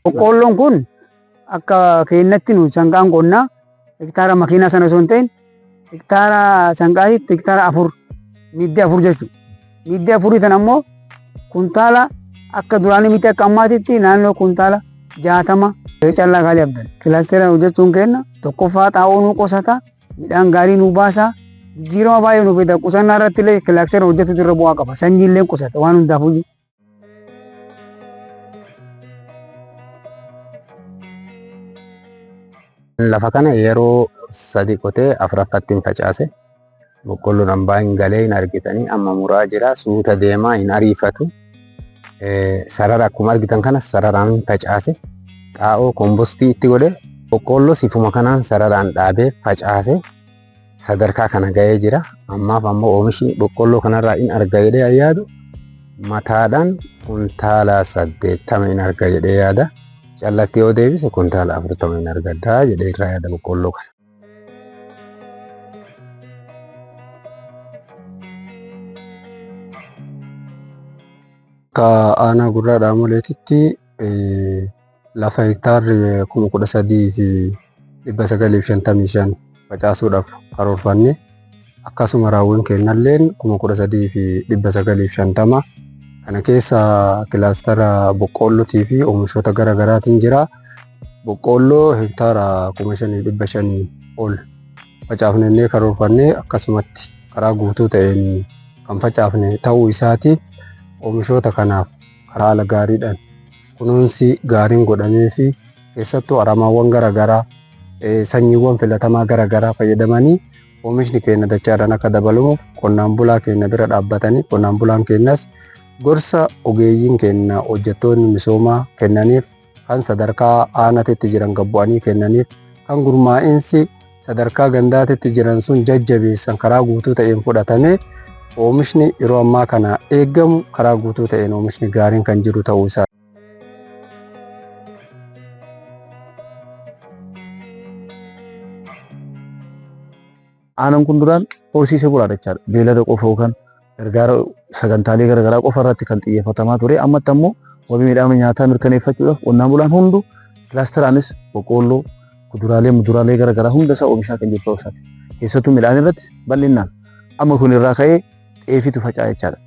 Boqqoolloon kun akka keennatti nu sangaan qonnaa hektaara makiinaa sana osoo hin ta'in hektaara sangaatitti hektaara 4 miiddee 4 jechuudha. Miiddee afurii tan ammoo kuntaala akka duraanii miti akka ammaatitti naannoo kuntaala 60 callaa gaarii abdan. Kilaastera hojjechuun kenna tokkoffaa xaa'oo nuu qosata, midhaan gaarii nuu baasa, jijjiirama baay'ee nuu fida. Qusannaa irratti illee kilaastera hojjetutu irra bu'aa qaba. Sanyii illee qusata waan hundaafuu. Lafa kana yeroo sadi qotee afuraffaatti hin facaase. Boqqolloon hambaa hin galee hin argitanii amma muraa jira. Suuta deemaa hin ariifatu. Sarara akkuma argitan kana sararaan facaase. Xaa'oo kombostii itti godhe. Boqqolloo sifuma kanaan sararaan dhaabee facaase. Sadarkaa kana ga'ee jira. Ammaaf ammoo oomishni boqqolloo kanarraa in arga jedhee yaadu mataadhaan kuntaala 80 in arga jedhee yaada. Callatti yoo deebise kuntaala 40 in argadha jedhee irraa yaada boqqolloo kana. Akka aanaa Gurraa Dhaamoleetitti lafa hektaarri 13,955 facaasuudhaaf karoorfanne, akkasuma raawwiin kennalleen 13,950. Kana keessa kilaastara boqqoollotii fi oomishoota gara garaatiin jira. Boqqoolloo hektaara 5,500 ol facaafnennee karoorfanne, akkasumatti karaa guutuu ta'een kan facaafne ta'uu isaati. Oomishoota kanaaf karaa haala gaariidhaan kunuunsi gaariin godhamee fi keessattuu aramaawwan garaagaraa, sanyiiwwan filatamaa garaagaraa fayyadamanii oomishni keenya dachaadhaan akka dabalamuuf qonnaan bulaa keenya bira dhaabbatanii, qonnaan bulaan keenyas gorsa ogeeyyiin keenya hojjettoonni misoomaa kennaniif, kan sadarkaa aanaatitti jiran gabbu'anii kennaniif, kan gurmaa'insi sadarkaa gandaatitti jiran sun jajjabeessan karaa guutuu ta'een fudhatamee oomishni yeroo ammaa kana eeggamu karaa guutuu ta'een oomishni gaariin kan jiru ta'uu isaa. Aanaan kun duraan horsiisee bulaadha jechaadha. Beelada qofa yookaan gargaara sagantaalee garaagaraa qofa irratti kan xiyyeeffatamaa ture. Ammatti ammoo wabii midhaan nyaataa mirkaneeffachuudhaaf qonnaan bulaan hundu kilaasteraanis boqqoolloo, kuduraalee, muduraalee garaagaraa hunda isaa oomishaa kan jiru ta'uu isaati. Keessattuu midhaan irratti bal'inaan amma kun irraa ka'ee xeefitu faca'a jechaadha.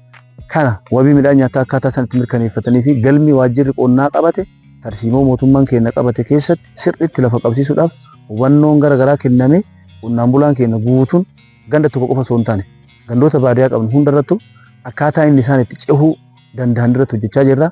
Kana wabii midhaan nyaataa akkaataa sanatti mirkaneeffatanii fi galmi waajjirri qonnaa qabate, tarsiimoo mootummaan keenya qabate keessatti sirriitti lafa qabsiisuudhaaf hubannoon garaagaraa kennamee qonnaan bulaan keenya guutuun ganda tokko qofa osoo hin taane gandoota baadiyyaa qabnu hundarrattu akkaataa inni isaan itti cehuu danda'an irratti hojjechaa jirra.